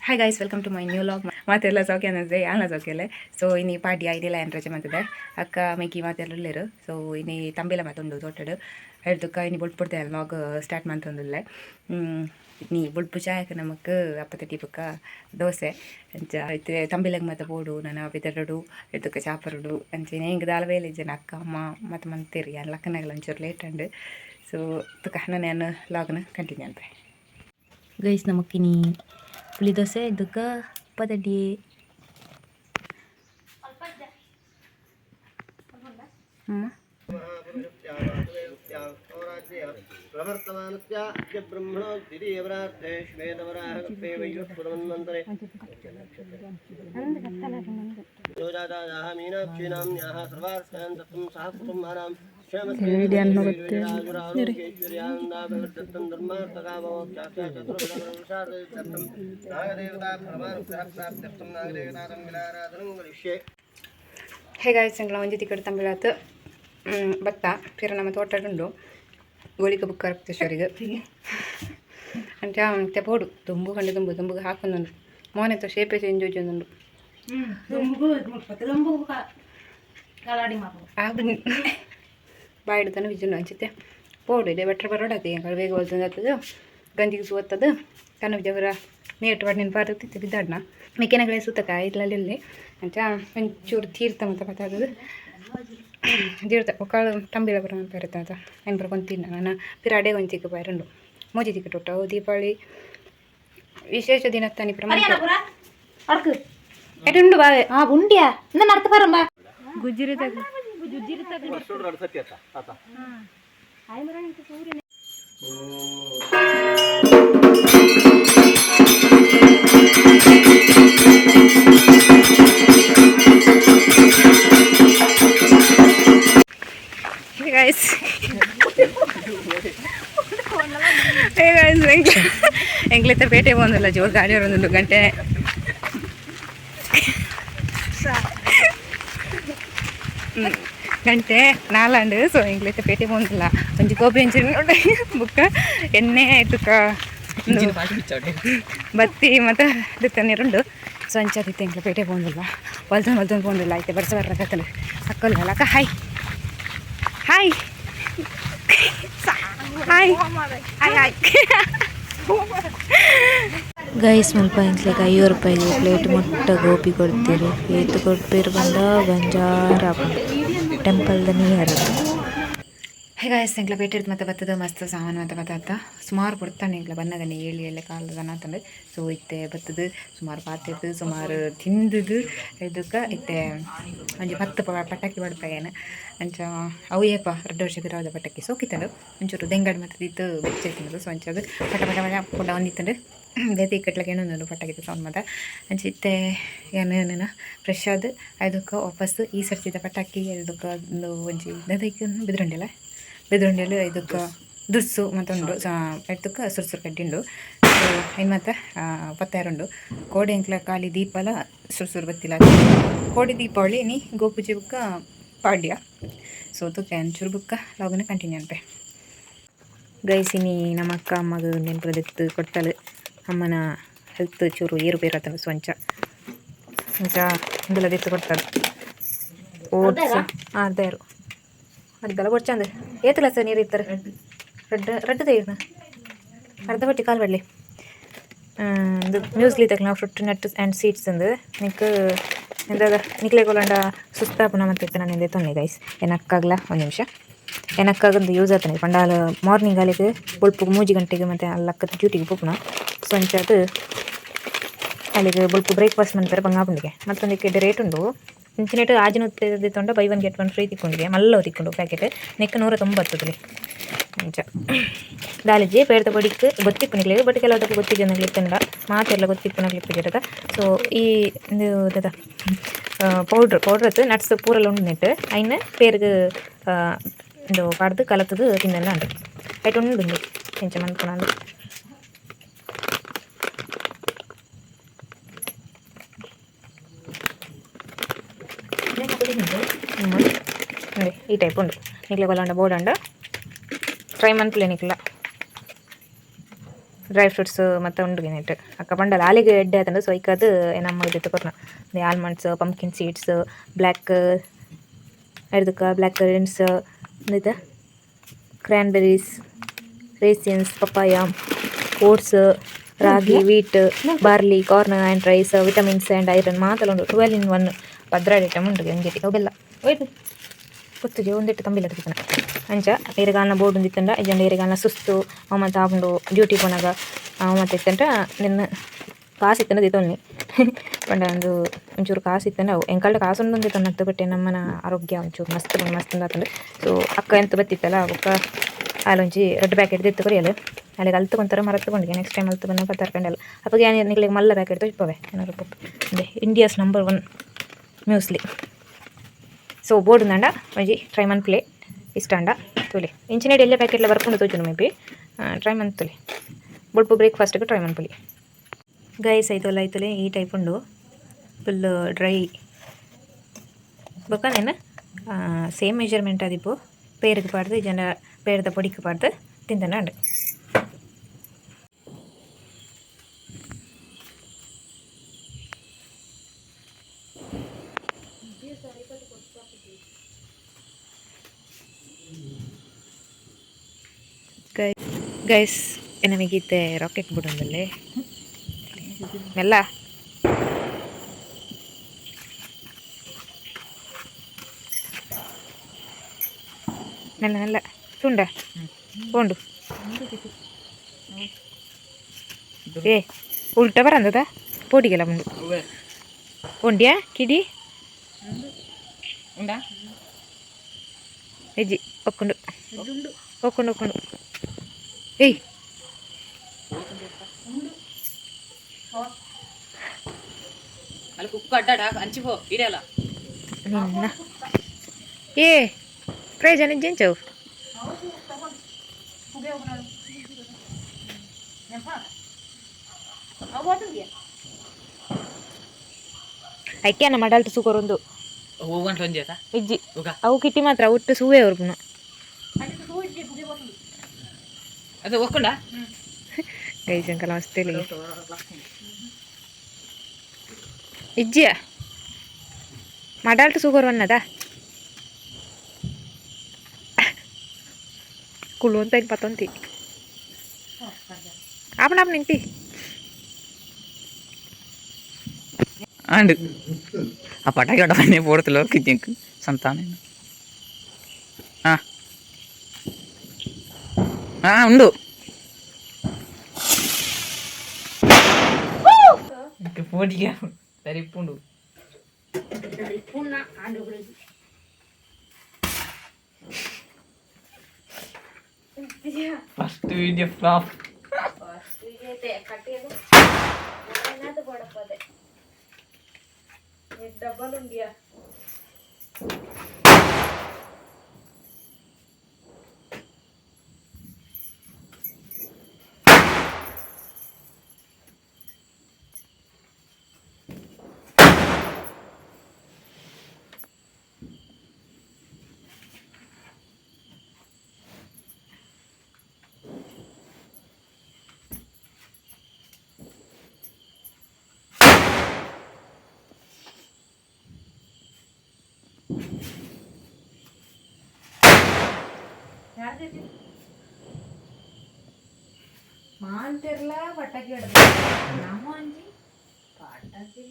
Hi guys, welcome to my new vlog. ಮಾತೆಲ್ಲ ಸೌಖ್ಯ ಅನ್ನಿಸ್ತದೆ, ಯಾನ ಸೌಖ್ಯಲ್ಲೇ. ಸೊ ಇನಿ ಪಾಡ್ಯ, ಇದೆಲ್ಲ ಏನು ರಜೆ ಮಾಡ್ತದೆ. ಅಕ್ಕ ಮೆಗ್ಗಿ ಮಾತೆಲ್ಲ ಉಲ್ಲೇರು. ಸೊ ಇನಿ ತಂಬಿಲ ಮಾತುಂಡು ತೋಟಡು ಹೇಳ್ದುಕ್ಕ. ಇನಿ ಬೊಲ್ಪು ಪಡ್ತೆ ಲಾಗ್ ಸ್ಟಾರ್ಟ್ ಮಂತೊಂದುಲ್ಲೆ. ಇನಿ ಬೊಲ್ಪು ಚಾಯಕ ನಮಕ್ ಅಪ್ಪತಟಿ ಬೊಕ್ಕ ದೋಸೆ. ಅಂಚ ಇತ್ತೆ ತಂಬಿಲಗ್ ಮಾತ ಬೋಡು, ನನ ಪಿದರಡು ಎಡ್ದುಕ್ಕ ಚಾಪರುಡು. ಅಂಚನೆ ಎಂಕ್ ದಾಲ ಬೇಲೆ ಇಜ್ಜನ, ಅಕ್ಕ ಅಮ್ಮ ಮಾತ ಮಂತೇರಿ. ಯಾನ್ ಲಕ್ಕನಾಗಲ ಒಂಚೂರು ಲೇಟ್ ಅಂಡ್. ಸೊ ತುಕ ನಾನು ಲಾಗ್ನ ಕಂಟಿನ್ಯೂ ಅನ್ಪೆ. ಗೈಸ್, ನಮಕ್ಕಿನಿ ಪುಳಿ ದೋಸೆ ಇದಕ್ಕ ಪದಡಿ. ಅಮ್ಮ. ಪ್ರವರ್ತಮಾನಸ್ಯ ಅದ್ಯ ಬ್ರಹ್ಮಣೋ ದ್ವಿತೀಯವರಾರ್ಧೆ ಶ್ವೇತವರಾಹಕಲ್ಪೇ ವೈವಸ್ವತಮನ್ವಂತರೆ ಯೋಜಾತಾಯಾः ಮೀನಾಕ್ಷೀನಾಮ್ನ್ಯಾः ಸರ್ವಾರ್ಥಾನ್ ದತ್ತಂ ಸಹ ಕುಟುಂಬಾನಾಂ ಕ್ಷೇಮಸ್ಥೈರ್ಯೈರಾಯುರಾರೋಗ್ಯೈಶ್ವರ್ಯಾನಂದಾಭಿವೃದ್ಧರ್ಥಂ ಧರ್ಮಾರ್ಥಕಾಮೋಕ್ಷಾಕ್ಷ ಚತುರ್ವಿಧ ನಾಗದೇವತಾ ಫಲಮಾನುಗ್ರಹ ಪ್ರಾಪ್ತ್ಯರ್ಥಂ ನಾಗದೇವತಾ ವಿಲಾರಾಧನಂ ಕರಿಷ್ಯೆ. ಹೇ ಗಾಯ್ಸ್, ಎಂಕ್ಲ ಒಂಜಿ ತಿಕ್ಕಡ್ ತಂಬಿಳಾತ್ ಬತ್ತ. ಪಿರ ನಮ್ಮ ತೋಟಡುಂಡು ಗೋಳಿಕ ಬುಕ್ಕ ರಕ್ತೇಶ್ವರಿಗೆ ಅಂಚ ಅಂತೆ ಬೋಡು. ದುಂಬು ಕಂಡು ದುಂಬು ದುಂಬುಗೆ ಹಾಕೊಂದುಂಡು. ಮೋನೆತ್ತ ಶೇಪೆ ಚೇಂಜ್ ಒಂಜೊಂದುಂಡು. ಬಾಯಿಡು ತನ ವಿಜುಂಡು ಅಂಚಿತ್ತೆ ಪೋಡು ಇದೆ. ಬೆಟ್ರ ಬರೋಡಾತಿ ಎಂಕಲ್ ಬೇಗ ಬಲ್ತಂದು ಗಂಜಿಗೆ ಸುವತ್ತದು ತನ್ನ ವಿಜಯವರ ನೀಟ್ ಬಣ್ಣಿನ ಪಾರುತ್ತಿತ್ತು ಬಿದ್ದಾಡ್ನ ಮೆಕ್ಕೆನಗಳೇ ಸುತ್ತಕ ಇದ್ಲಲ್ಲಿ. ಅಂಚ ಒಂಚೂರು ತೀರ್ಥ ಮತ್ತೆ ಪತ್ತಾದದು ತೀರ್ಥ ಒಕ್ಕಾಳು ತಂಬಿಲ ಬರ ಪೇರತ್ತ ಏನು ಬರ್ಕೊಂತೀನಿ ನಾನು. ಪಿರ ಅಡೆ ಒಂಚಿಕ್ಕ ಪೈರುಂಡು ಮೋಜಿ ತಿಕ್ಕಟ್ ಉಂಟು. ಅವು ದೀಪಾವಳಿ ವಿಶೇಷ ದಿನತ್ತಾನಿ ಪ್ರಮಾಣ ಎಟುಂಡು ಬಾವೆ. ಆ ಉಂಡ್ಯಾ ಇಂದ ನಡ್ತ ಬರಂಬಾ. ಗುಜ್ಜಿರಿ ತಗ. ಸತ್ಯ ಆತ. Hey guys. Hey guys, ಎಂಕ್ಲಿತ್ತ ಪೇಟೆ ಬಂದಲ್ಲ, ಜೋರು ಗಾಡಿ ಬರೋದುಂಟು. ಗಂಟೆ ಗಂಟೆ ನಾಲಾಂಡು. ಸೊ ಎಂಕ್ಲಿತ್ತ ಪೇಟೆ ಬಂದಿಲ್ಲ. ಒಂಜಿ ಗೋಬಿ ಅಂಚಿನ ಬುಕ್ಕ ಎಣ್ಣೆ ಆಯ್ತುಕ ಬತ್ತಿ ಮತ್ತು ನೀರುಂಡು. ಸೊ ಅಂಚಾದಿತ್ತು ಎಂಕ್ಲ ಪೇಟೆ ಪೋಂದಿಲ್ಲ. ಬಲ್ತೊಂದು ಬಲ್ತೊಂದು ಪೋಂದಿಲ್ಲ. ಆಯ್ತು, ಬರ್ಸ ಬರ್ರಕತ್ತಲ್ಲ. ಅಕ್ಕಲ್ಲ ಅಕ್ಕ. Hi hi hi hi hi. Guys, ಮುಲ್ಪ ಎಂಕ್ಲೆಗ್ 50 ರೂಪಾಯಿಗ್ ಪ್ಲೇಟ್ ಮೊಟ್ಟ ಗೋಬಿ ಕೊಡ್ತೀರಿ. ಏತ್ ಕೊಡ್ಪೆರ್ ಪಂಡ ಬಂಜಾರ ಆಪುಂಡು. ಟೆಂಪಲ್ದ ನಿಯರ್. ಹೇ ಗಾಯ್ಸ್, ಎಂಕ್ಲ ಪೇಟೆ ಮತ್ತೆ ಬತ್ತದ. ಮಸ್ತ್ ಸಾಮಾನು ಮತ್ತೆ ಬತ್ತ. ಸುಮಾರು ಕೊಡ್ತಾನೆ ಎಂಕ್ಲ ಬನ್ನಗನೆ ಏಳು ಏಳೆ ಕಾಲದ ತಂದೆ. ಸೊ ಇತ್ತೆ ಬತ್ತದ, ಸುಮಾರು ಪಾತೆದ್ದು, ಸುಮಾರು ತಿಂದುದು. ಇದಕ್ಕೆ ಇತ್ತೆ ಒಂಜಿ 10 ಪಟಾಕಿ ಬಡ್ಪಾಯನ. ಅಂಚ ಅವು ಏಪ 2 ವರ್ಷ ಬಿರಾವದ ಪಟಾಕಿ ಸೋಕಿತ್ತಂಡು. ಒಂಚೂರು ದೆಂಗಡ್ ಮತ್ತೆ ಇತ್ತು ಬೆಚ್ಚ ತಿನ್ನೋದು. ಸೊ ಅಂಚ ಅದು ಪಟ ಪಟ ಪಟ ಪುಂಡ ಒಂದಿತ್ತಂಡು. ಬೇತೆ ಇಕ್ಕಟ್ಲಕ್ಕೆ ಏನೊಂದು ಪಟಾಕಿ ಸೌಂಡ್ ಮಾತ. ಅಂಚ ಇತ್ತೆ ಏನು ಫ್ರೆಶ್ ಆದ್ ಅದಕ್ಕೆ ವಾಪಸ್ ಈ ಸರ್ತಿದ ಪಟಾಕಿ. ಅದಕ್ಕೆ ಒಂದು ಒಂಜಿ ದದೈಕ್ ಬಿದ್ರಂಡಿಲ್ಲ, ಬೆದ್ರುಂಡೆಲು ಇದಕ್ಕೆ ದುರ್ಸು ಮತ್ತೊಂದು ಎತ್ತಕ್ಕೆ ಸುರು ಸುರು ಕಡ್ಡಿ ಉಂಡು. ಸೊ ಇನ್ನು ಮತ್ತೆ ಪತ್ತಾರುಂಡು. ಕೋಡೆ ಎಂಕ್ಲ ಖಾಲಿ ದೀಪಲ ಸುರು ಸುರು ಬತ್ತಿಲ್ಲ. ಕೋಡೆ ದೀಪಾವಳಿ, ನೀ ಗೋಪೂಜೆ ಬುಕ್ಕ ಪಾಡ್ಯ. ಸೊ ತೂಕೆ ಒಂಚೂರು ಬುಕ್ಕ ಲಾಗನ ಕಂಟಿನ್ಯೂ ಅನ್ಪೆ. ಗೈಸ್, ಇನಿ ನಮ್ಮ ಅಕ್ಕ ಅಮ್ಮಗ್ ಉಂದೆನ್ ಪೂರ ದೆತ್ತ್ ಕೊಡ್ತಲು. ಅಮ್ಮನ ಹೆಲ್ತ್ ಚೂರು ಏರುಪೇರು ಆತುಂಡು. ಸೊ ಅಂಚ ಅಂಚ ಉಂದೆಲ ದೆತ್ತ್ ಕೊಡ್ತಲು. ಓಟ್ಸ್ ಅರ್ಧ ಅರ್ಧಲ ಬೊಡ್ಚಂದು. ಏತ್ ಗ್ಲಾಸ್ ನೀರು ಇತ್ತಾರೆ? ರಡ್ಡ್ ರಡ್ಡ್ ತೈರ್ನ ಅರ್ಧ ಬಟ್ಟಿ ಕಾಲು ಬಡ್ಲಿ. ಇದು ಮ್ಯೂಸ್ಲಿ ತಕ್ಲ ಫ್ರೂಟ್ ನಟ್ ಆ್ಯಂಡ್ ಸೀಡ್ಸ್ ಅಂದು. ನಿಕ್ ಎಂದಾದ ನಿಕ್ಲೆ ಕೊಲಂಡ ಸುಸ್ತಾಪುನ ಮತ್ತೆ ನಾನು ಎಂದೇ ತೊನ್ನೆ. ಗೈಸ್, ಎನಕ್ಕಾಗ್ಲ ಒಂದು ನಿಮಿಷ, ಎನಕ್ಕಾಗಂದು ಯೂಸ್ ಆಗ್ತಾನೆ ಪಂಡ ಅಲ್ಲ ಮಾರ್ನಿಂಗ್ ಅಲ್ಲಿಗೆ ಬೊಲ್ಪುಗು 3 ಗಂಟೆಗೆ ಮತ್ತೆ ಅಲ್ಲಕ್ಕ ಡ್ಯೂಟಿಗೆ ಪೋಪುನ. ಸೊ ಅಂಚ ಅದು ಅಲ್ಲಿಗೆ ಬೊಲ್ಪು ಬ್ರೇಕ್ಫಾಸ್ಟ್ ಮಂತಾರೆ ಬಂಗಾಪುಂಡಿಗೆ. ಮತ್ತೊಂದಕ್ಕೆ ರೇಟ್ ಉಂಡು. ಇಂಚಿನೆಟ್ ಆಜಿನೂರು ತೊಂಡ buy one get one free ತಿಕ್ಕೊಂಡಿಗೆ. ಮಲ್ಲ ತಿಕ್ಕೊಂಡು ಪ್ಯಾಕೆಟ್ ನೆಕ್ 190. ಅಂಚ ದಾಲಿಜಿ ಪೇರ್ದ ಬಡಿಕ್ ಗೊತ್ತಿಪ್ಪು ನಿಕ್ಲೆಗ್. ಬಟ್ ಕೆಲವುದಕ್ಕೆ ಗೊತ್ತಿಜ್ಜಂದಾಗ್ಲಿ ಇತ್ತಂಡ ಮಾತೆಲ್ಲ ಗೊತ್ತಿಪ್ಪುನಗ್ಲಿ ಇಪ್ಪುಜೆಟದ. ಸೊ ಈ ಇಂದು ದಾದ ಪೌಡ್ರ್ ಪೌಡ್ರ್ ಅತ್ತು ನಟ್ಸ್ ಪೂರೆಲ್ಲ ಉಂಡು ನೆಟ್. ಐನ್ ಪೇರ್ಗ್ ಇಂದು ಪಾಡ್ದು ಕಲತದು ತಿಂದೆಲ್ಲ ಉಂಡು. ಐಟ್ ಉಂಡು ಉಂದು ಎಂಚ ಮನ್ಪುನಂದು. ನೋಡಿ, ಈ ಟೈಪ್ ಉಂಡು. ನಿಕ್ಲೆ ಕೊಲ್ಲಂಡ ಬೋಡಂಡ ಟ್ರೈ ಮನ್ಪುಲೆ ನಿಕ್ಲ. ಡ್ರೈ ಫ್ರೂಟ್ಸ್ ಮತ್ತು ಉಂಡು ನೆಟ್ ಅಕ್ಕ ಪಂಡಲ ಆಲಿಗೆ ಎಡ್ಡೆ ಆತಂಡ. ಸೊ ಐಕಾದ್ ನಮ್ಮ ದೆತ್ತು ಕೊರ್ನ ಆಲ್ಮಂಡ್ಸ್, ಪಂಪ್ಕಿನ್ ಸೀಡ್ಸ್, ಬ್ಲ್ಯಾಕ್ ಐರ್ದಕ ಬ್ಲ್ಯಾಕ್ ಕರೆಂಟ್ಸ್, ಇಂದೈತ cranberries, raisins, papaya, oats, ragi, wheat, barley, corn and rice, vitamins and iron ಮಾತಲ ಉಂಡು. 12 in 1 12 item ಉಂಡು ಒಂಜೆಟಿ. ಅವು ಬೆಲ್ಲ ಗೊತ್ತುಜಿ ಒಂದೆಟ್ಟು ತಂಬಿಲ್ಲ ತಿಕ್ಕನ. ಅಂಚ ಏರೆಗಾಲ್ನ ಬೋರ್ಡ್ ಒಂದಿತ್ತಂಡ ಇಜ್ಜಂಡ ಏರೆಗಾಲ್ನ ಸುಸ್ತು ಅವು ಮಾತ ಆಪುಂಡು ಡ್ಯೂಟಿ ಪೋನಾಗ ಅವು ಮಾತ ಇತ್ತಂಡ ನಿನ್ನ ಕಾಸು ಇತ್ತಂಡ ದೆತೊನ್ನಿ ಪಂಡ ಒಂದು ಒಂಚೂರು ಕಾಸು ಇತ್ತಂಡ ಅವು ಎಂಕಲ್ಡ ಕಾಸು ಉಂಡು ದೆತೊನ್ನತ್ತು. ಬಟ್ ನಮ್ಮನ ಆರೋಗ್ಯ ಒಂಚೂರು ಮಸ್ತ್ ಮಸ್ತ್ ಆತುಂಡು. ಸೊ ಅಕ್ಕ ಎಂತ ಬತ್ತಿತ್ತಲ್ಲ ಬೊಕ್ಕ ಆಲೊಂಜಿ ರಡ್ಡ್ ಪ್ಯಾಕೆಟ್ ದೆತ್ತ್ ಕೊರಿಯಲ್. ಅಲೆಗ್ ಅಲ್ತ್ ಕೊಂತರ ಮರತ್ ಕೊಂಡಿಗೆ ನೆಕ್ಸ್ಟ್ ಟೈಮ್ ಅಲ್ತ್ ಬನ್ನಗ ಪತ್ತಾರ್ಕಂಡಲ್ ಅಪಗ ಯಾನ್ ನಿಕ್ಲೆಗ್ ಮಲ್ಲ ಪ್ಯಾಕೆಟ್ ತೋಜಿಪವೆ ಏನಾರು. India's number 1 muesli. So board ಒಂಜಿ ಟ್ರೈ ಮನ್ಪುಲೆ ಇಷ್ಟ ಆಂಡ ತೂಲೆ. ಇಂಚಿನೇಡ್ ಎಲ್ಯ ಪ್ಯಾಕೆಟ್ಲ ಬರ್ಪುಂಡು ತೋಜುಂಡು ಮೇ ಬಿ. ಟ್ರೈ ಮನ್ಪುಲೆ ಬೊಲ್ಪು ಬ್ರೇಕ್ಫಾಸ್ಟ್ಗೆ ಟ್ರೈ ಮನ್ಪೊಲಿ. ಗೈಸ್, ಐತೋಲ ಐತೋಲೆ ಈ ಟೈಪ್ ಉಂಡು ಫುಲ್ ಡ್ರೈ. ಬೊಕ್ಕ ನೆನ್ ಸೇಮ್ ಮೆಜರ್ಮೆಂಟ್ ಆದಿಪ್ಪು. ಪೇರಿಗೆ ಪಾಡ್ದು ಇಜ್ಜಂಡ ಪೇರ್ದ ಪೊಡಿಕ್ ಪಾಡ್ದು ತಿಂತನ ಉಂಡು. ಗೈಸ್, ನಮಗೀತೆ ರಾಕೆಟ್ ಬುಡೊಂದುಲ್ಲೆ ಮೆಲ್ಲ. ಮೆಲ್ಲ ಮೆಲ್ಲ ತುಂಡ ಪೋಂಡು. ಏ ಉಲ್ಟ ಬರಂದದ ಪೋಡಿಗೆಲ್ಲ ಉಂಡು ಉಂಡ್ಯಾ ಕಿಡಿ ಇಜ್ಜಿ. ಒಕ್ಕುಂಡು ಒಕ್ಕುಂಡು ಒಕ್ಕುಂಡು. ಏಯ್. ಅಲ್ಲಿ ಕುಕ್ಕ ಅಡ್ಡಾಡ ಅಂಚಿಪೋ ಇಡಲ್ಲ. ನಿನ್ನ ಏ ಪ್ರಯೋಜನ ಇಜ್ಜೆಂಚವು. ಐಕ್ಯಾನ ಮಡಲ್ಟ್ ಸೂಕೊರೊಂದು. ಹೋಗಂಟ ಒಂಜಿ ಆತಾ. ಇಜ್ಜಿ. ಉಗ. ಅವು ಕಿಟ್ಟಿ ಮಾತ್ರ ಒಟ್ಟು ಸೂವೆ ಅವ್ರಪುನ. ಅದು ಒಕ್ಕುಂಡ. ಗೈಸ್, ಅಂಕಲ್ ಮಸ್ತ್ ಇಜ್ಜಿಯ ಮಡಲ್ಟ್ ಸೂಕೊರ್ ವನ್ನದ ಕುಳ್ಳು ಅಂತ ಪತ್ತೊಂತಿ ಆಪಣ ಆಪಣ ನಿಂತಿ. ಆಂಡ್ ಆ ಪಟಾಕಿ ಹೊಡ ಪೋಡ್ತಿಲ್ಲ ಕಿಜ್ಜಂಕ್ ಸಂತಾನ. ಹಾಂ ಹಾಂ ಉಂಡು ಪೋಡಿಗೆ ಸರಿ ಪುಂಡು. First video flop. ಡಬ್ಬಲ್ ಉಂಡಿಯಾ. ಮಾಂತಿರ್ಲ ಪಟಾಕಿ ಹೊಡೆದ ನಮ್ಮ ಅಂಜಿ ಪಟಾಕಿ.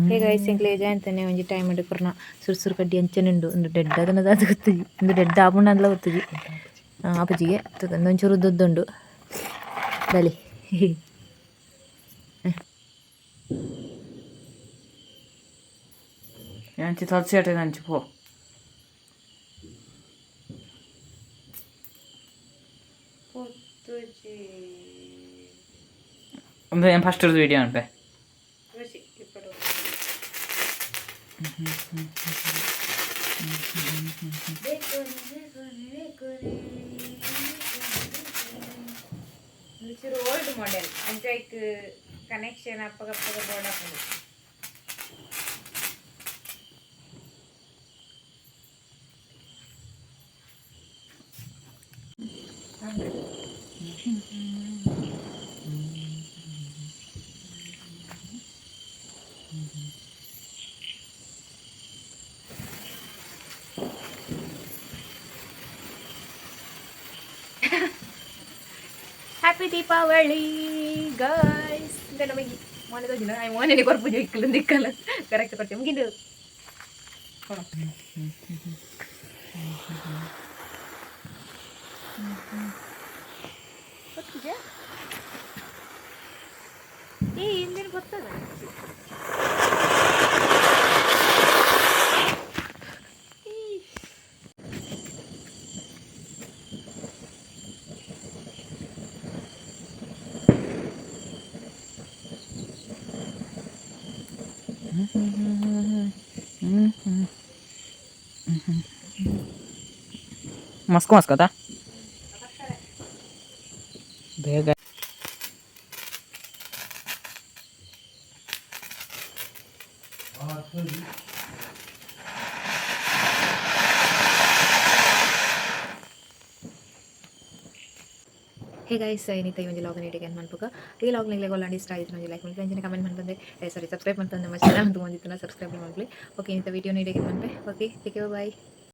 ಹೇ ಗೈಸ್, ಎಂಕ್ಲೆ ಅಂತಾನೆ ಒಂಜಿ ಟೈಮ್ ಕೊರ್ನ ಸುರು ಸುರು ಕಡ್ಡಿ ಅಂಚನೆ ಉಂಡು. ಉಂದು ಡೆಡ್ ಅದನ್ನ ಅದು ಗೊತ್ತುಜಿ. ಉಂದು ಡೆಡ್ ಆಪುಂಡಂದ್ಲ ಗೊತ್ತುಜಿ ಆಪುಜಿಗೆ. ಒಂಚೂರು ಉದ್ದುಂಡು ಬಲಿ. ಅಂಚಿ ತುಳಸಿ ಆಟ ಅಂಚಿ ಪೋ. ಒಂದು ഞാൻ ಫಸ್ಟ್ ವಿಡಿಯೋ ಅನ್ಪೆ. ಒಂಚೂರು ಓಲ್ಡ್ ಮಾಡೆಲ್ ಅಂಚೈಕ್ ಕನೆಕ್ಷನ್ ಅಪ್ಪಗಪ್ಪಗ ಬೋರ್ಡ್ ಹಾಕೊಂಡು. Happy Deepavali guys. ಇಂದ ನಮಗೆ ಮೋನೆ ತೋಜಿನ I ಮೋನೆ ಕೊರ್ಪುಜ ಇಕ್ಕಲು ದಿಕ್ಕಲ್ಲ ಕರೆಕ್ಟ್ ಕೊಡ್ತೇವೆ ಮುಗಿದು. ಗೊತ್ತಿದ್ಯಾ? ಏ, ಹಿಂದಿನ ಗೊತ್ತದ. ಮಸ್ಕು ಮಸ್ಕತಾ ಬೇಗ. ಹೇ ಗೈಸ್, ಏನಿತ್ತ ಈ ಒಂದು ಲಾಗ್ ನೀಟಿಗೆ ಏನು ಮಾಡ್ಬೇಕು. ಈ ಲಾಗ್ ನಿಮಗೆ ಒಳ್ಳೆ ಇಷ್ಟ ಆಯಿತು ಒಂದು ಲೈಕ್ ಮಾಡ್ಲಿ, ಅಂಚನೆ ಕಮೆಂಟ್ ಮಾಡ್ಬಂದೆ, ಸಾರಿ, ಸಬ್ಸ್ಕ್ರೈಬ್ ಮಾಡ್ತಂದೆ. ನಮ್ಮ ಚಾನಲ್ ಅಂತ ಬಂದಿತ್ತು, ಸಬ್ಸ್ಕ್ರೈಬ್ ಮಾಡಲಿ. ಓಕೆ, ಇಂಥ ವಿಡಿಯೋ ನೀಡಿಗೆ ಮನ್ಪೆ. Okay, take care, boy.